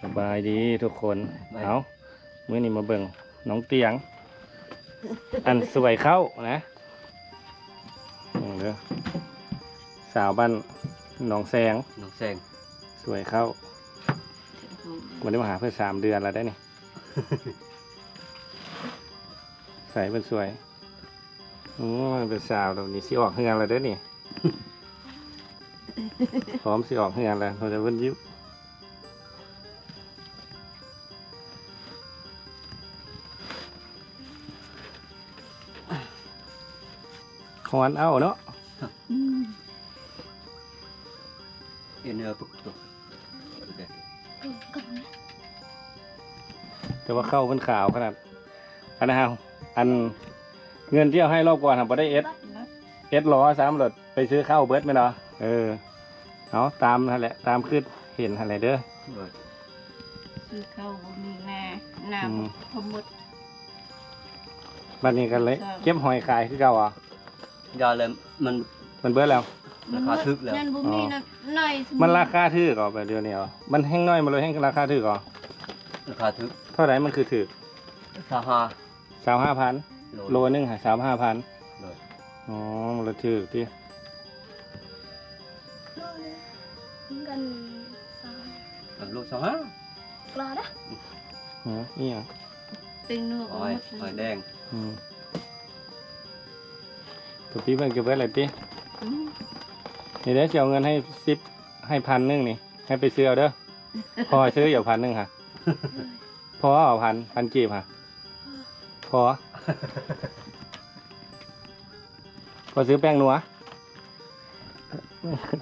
ສະບາຍດີທຸກຄົນ. ເອົາ ມື້ນີ້ມາເບິ່ງນ້ອງຕຽງ ອັນສວຍເຂົ້ານະ ເບິ່ງເດີ ສາວບ້ານໜອງແຊງ ໜອງແຊງ ສວຍເຂົ້າ. ບໍ່ໄດ້ມາຫາເພິ່ນສາມເດືອນແລ້ວເດ້ນີ້. ໃສເພິ່ນສວຍ? ໂອ້ ເປັນສາວແລ້ວນີ້ ຊິອອກເຮືອນແລ້ວເດ້ນີ້. ພ້ອມຊິອອກເຮືອນແລ້ວ ເພິ່ນ ເພິ່ນຢູ່ ຮ້ອນເອົ້າເນາະ. ອືມ ເອັນເອີປະກະໂຕ ແຕ່ວ່າເຂົ້າເພິ່ນຂາວຂະໜາດ. ອັນນັ້ນ ອັນເງິນທີ່ເອົາໃຫ້ລອບກ່ອນຫັ້ນບໍ່ໄດ້ເອັດ ເອັດລໍ້ຊ້ຳ ໂລດໄປຊື້ເຂົ້າເບິດແມ່ນບໍ່? ເອີ ເອົາຕາມຫັ້ນແຫຼະ ຕາມຄືເຫັນຫັ້ນແຫຼະເດີ. ໂດຍ ຊື້ເຂົ້າບໍ່ມີນາ ນາ ອືມ ບໍ່ພໍໝົດ. ບັດນີ້ກໍເລີຍເກັບຫອຍຂາຍຄືເກົ່າບໍ່? ຢ່າເລີຍ ມັນ ມັນເບິດແລ້ວ ລາຄາຖືກແລ້ວ. ມັນບໍ່ມີ ອໍ ນະ ໜ້ອຍ ມັນລາຄາຖືກເອົາໄປດຽວນີ້ເອົາ ມັນແຮງໜ້ອຍ ມັນເລີຍແຮງລາຄາຖືກເອົາ. ລາຄາຖືກ. ເທົ່າໃດມັນຄືຖືກ? ຊາວຫ້າ ຊາວຫ້າພັນ ໂລ ໂລໜຶ່ງຫາ ຊາວຫ້າພັນ. ໂດຍ ອໍ ມັນລະຖືກຕິ ໂລໜຶ່ງ ເງິນຊາວ ເອີ ໂລຊາວຫ້າ ລາດະ. ຫື ອີຫຍັງ? ເປັນນົວ ຫອຍ ຫອຍແດງ. ອືມ ກະປີເພິ່ນກະເບິດແລ້ວຕິ? ອືມ ນີ້ເດ້ ຊິເອົາເງິນໃຫ້ສິບ ໃຫ້ພັນໜຶ່ງນີ້ ໃຫ້ໄປຊື້ເອົາເດີ. ພໍຊື້ຢູ່ພັນໜຶ່ງຫະ? ພໍເອົາພັນ ພັນກີບຫະ? ພໍ ພໍຊື້ແປ້ງນົວ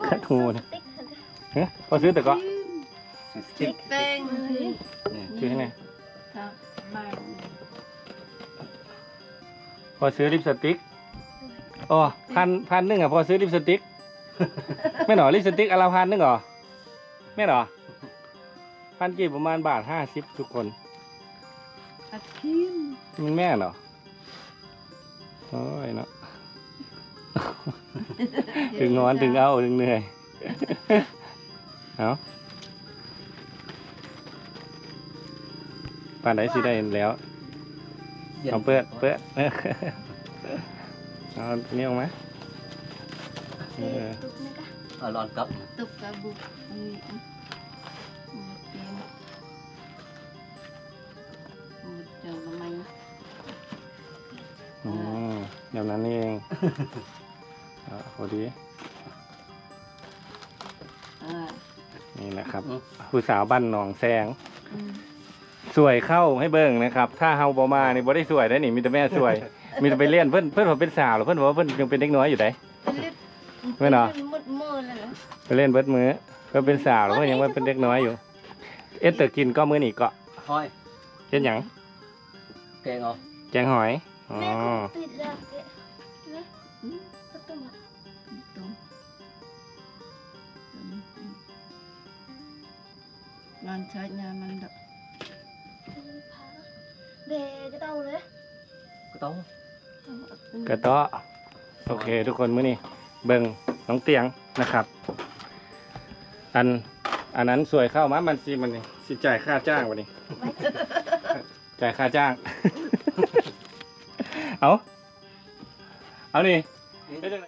ຂັດຫູນະ. ຮະ? ພໍຊື້ແຕ່ເກາະ ຊື້ສະຕິກ ຕິກແປ້ງ ນີ້ ຊື້ໃຫ້ແດ່. ພໍຊື້ລິບສະຕິກ. ອໍ ພັນ ພັນໜຶ່ງອະ ພໍຊື້ລິບສະຕິກ ແມ່ນບໍ່? ລິບສະຕິກອັນລະພັນໜຶ່ງບໍ່? ແມ່ນບໍ່? ພັນກີບປະມານບາດຫ້າສິບທຸກຄົນ. ອັດທີມ ມັນແມ່ນເນາະ. ໂອ້ຍເນາະ ເຖິງງອນ ເຖິງເອົາ ເຖິງເມື່ອຍ. ເອົາ ປານໃດຊິໄດ້ແລ້ວ. ເອົາເປີດ ເປີດ ເອົານີ້ອອກມາ. ເອີ ຕຸບນີ້ກະ ເອົາລອນກັບ ຕຸບກະບຸ ອັນນີ້ ອັນ ເປັນ ເຈົ້າກໍມາ ອືມ ແບບນັ້ນນີ້ເອງ. ອ່າ ພໍດີ ເອີ ນີ້ແຫຼະຄັບ ອືມ ຜູ້ສາວບ້ານໜອງແຊງ ອືມ ສວຍເຂົ້າໃຫ້ເບິ່ງນະຄັບ. ຖ້າເຮົາບໍ່ມານີ້ບໍ່ໄດ້ສວຍເດ້ນີ້ ມີແຕ່ແມ່ສວຍ ມີແຕ່ໄປຫຼິ້ນ. ເພິ່ນ ເພິ່ນວ່າເປັນສາວແລ້ວ ເພິ່ນວ່າເພິ່ນຍັງເປັນເດັກນ້ອຍຢູ່ໃດ໋ ແມ່ນບໍ່? ໄປຫຼິ້ນເບິດມື້ ເພິ່ນເປັນສາວແລ້ວ ເພິ່ນຍັງວ່າເປັນເດັກນ້ອຍຢູ່. ເຮັດແຕ່ກິນກໍມື້ນີ້ເກາະ ເຮັດຫຍັງ? ແກງເອົາ ແກງຫອຍ. ອໍ ແມ່ກໍປິດແລ້ວເດ້ ເນາະ ອືມ ປະຕູ ປະຕູ ນອນເຊີດຍາມມັນດອກ ເບກະເຕົາເລີຍ ກະເຕົາ ກະເຕາະ. ໂອເຄທຸກຄົນ ມື້ນີ້ເບິ່ງນ້ອງຕຽງນະຄັບ ອັນ ອັນນັ້ນສວຍເຂົ້າມາ ມັນຊິ ມັນຊິຈ່າຍຄ່າຈ້າງບັດນີ້ ຈ່າຍຄ່າຈ້າງ. ເອົາ ເອົານີ້ ເຮັດຈັ່ງໃດ